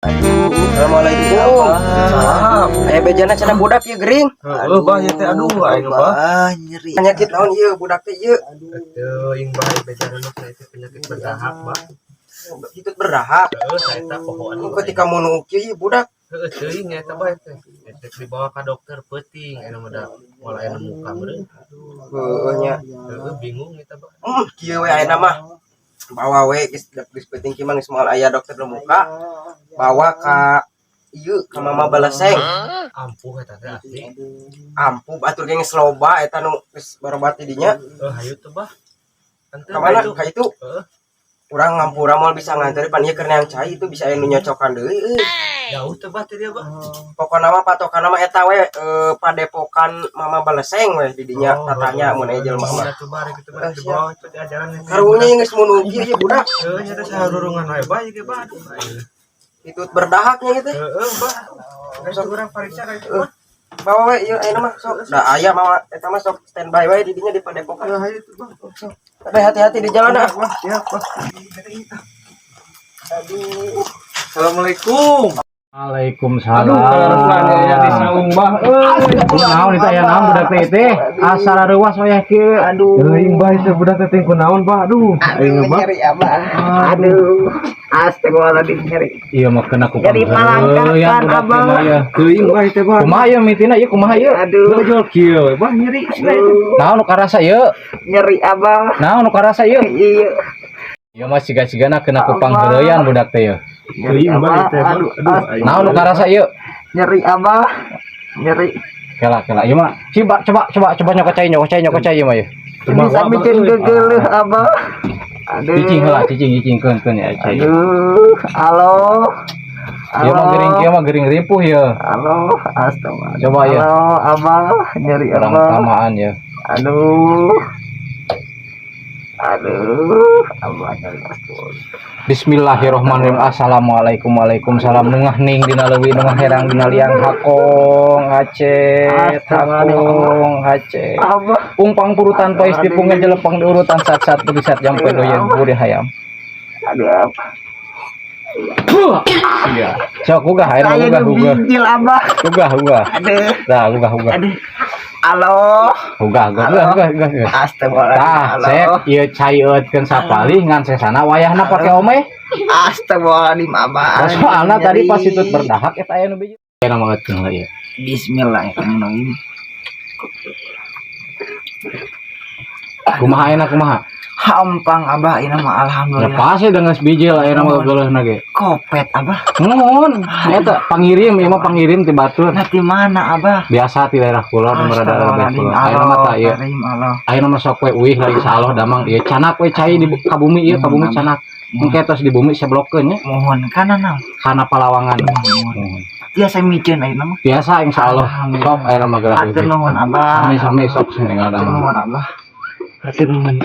Assalamualaikum. Salam. Aya bejana cenah budak ieu gering. Heuh, bah, ieu teh, aduh, aing, bah. Nyeri. Penyakit naon ieu budak teh ieu? Teuing, bah, bejana mah saya teh penyakit berdahak, bah. Hitut berdahak. Heuh, saya teh pohoan. Ketika mau nu kieu ieu budak. Heuh, teuing eta, bah, teh. Eta dibawa ka dokter peuting, aya mah da moal aya nu muka meureun. Heueuh nya. Heueuh, bingung eta, bah. Kieu we ayeuna mah. Bawa we geus geus penting kieu mah geus moal aya dokter nu muka. Bawa ka ieu, ka Mama Baleseng. Ampuh eta teh asli. Ampuh, batur ge geus loba eta nu geus barobat di dinya. Heuh, hayu tuh, bah. Henteu Ka mana? Ka itu. Ka itu. Heuh. Urang ngampura moal bisa nganter, pan ieu keur neang cai itu bisa aya nu nyocokan deui euy. Jauh teh, bah, teh dia, bah. Pokona mah patokan mah eta we, Padepokan Mama Baleseng we di dinya. Oh, tatanya mun aya jelema mah. Atuh, bah, rek itu, bah, Eh, dibawa itu diajaran. Karunya geus mun kieu ieu budak. Heuh, nya teh saharurungan wae, bah, ieu ge, bah. Aduh, aing. Itu berdahaknya gitu. Heueuh, bah. Sok urang pariksa ka itu, bah. Bawa we ieu ayeuna mah sok. Da aya mama eta mah sok standby we di dinya di padepokan. Heuh, hayu tuh, bah. Sok. Tapi hati-hati di jalan ah. Wah, siap, bah. Aduh. Assalamualaikum. Waalaikumsalam. Aduh, kaleresan ya di saung, bah. Euy. Naon itu, aya naon budak teh teh? Asa reuwas wayah kieu. Aduh. Teuing, bah, itu budak teh teh kunaon, bah. Aduh, aing, bah. Nyeri, abah. Aduh. Astagfirullahaladzim, nyeri. Iya mah kena ku Jadi palangkakan, abah. Teuing, bah, itu, bah. Kumaha ieu mitina ieu, kumaha ieu? Aduh. Jual kieu we, bah, nyeri. Aduh. Naon nu karasa ieu? Nyeri, abah. Naon nu karasa ieu? Iya. Ieu mah siga-sigana kena ku pangheureuyan budak teh ieu. Nyeri, Teuing, bah, abah. itu, bah. Aduh. Aduh, aing. Naon nu karasa ieu? Nyeri, abah. Nyeri. Kela kela ieu mah. Coba coba coba coba nyokot cai, nyokot cai, nyokot cai ieu mah ieu. Bisa bikin gegeleuh, abah. Aduh. Cicing heula, cicing cicing keun keun ya cai. Aduh. Halo. Ieu mah gering kieu mah gering ripuh ya. Halo, astagfirullah. Coba ya. Halo, abah, nyeri, Orang abah. tamaan ya. Aduh. Aduh, abah nyeri, astagfirullah. Bismillahirrahmanirrahim. Assalamualaikum. Waalaikumsalam. Nungah ning dina leuwi, nungah herang dina liang, hakong hacet, hakong hacet. Abah. Ungpang purutan pais dipungan jelepang diurutan sat-sat tulisat jampe doyen buri hayam. Aduh, abah. Iya. Sok ugah ayeuna, Saya ugah ugah. bijil, abah. Ugah ugah. Aduh. Tah, ugah ugah. Aduh. Halo. Ugah ugah ugah ugah ugah. Ugah. Astagfirullah. Tah, Halo. sek ieu cai eutkeun sapalih ngan sesana wayahna pake ome. Astagfirullahaladzim, abah. Soalna tadi pas itu berdahak eta aya nu bijil. Aya nama eutkeun lah ieu. Bismillahirrahmanirrahim. Kumaha ayeuna, kumaha? Hampang, abah, ini mah Ya alhamdulillah. pasti dengan bijil ayeuna mah geuleuhna ge. Kopet, abah. Nuhun, eta pangirim ieu mah, pangirim ti batur. Nah, di mana, abah? Biasa ti daerah kulon, nu rada rada kulon. Ayeuna mah tah ieu. Karim Allah. Ayeuna mah sok we uih lagi insyaallah damang ieu canak we cai di ka bumi ieu, ka bumi canak. Engke tos di bumi seblokkeun nya. Mohon kana naon? Kana palawangan. Muhun. Biasa miceun ayeuna mah. Biasa insyaallah. Sok ayeuna mah geura. Hatur nuhun, abah. Sami-sami, sok sing tinggal Hatur damang. Nuhun, abah. Hatur nuhun.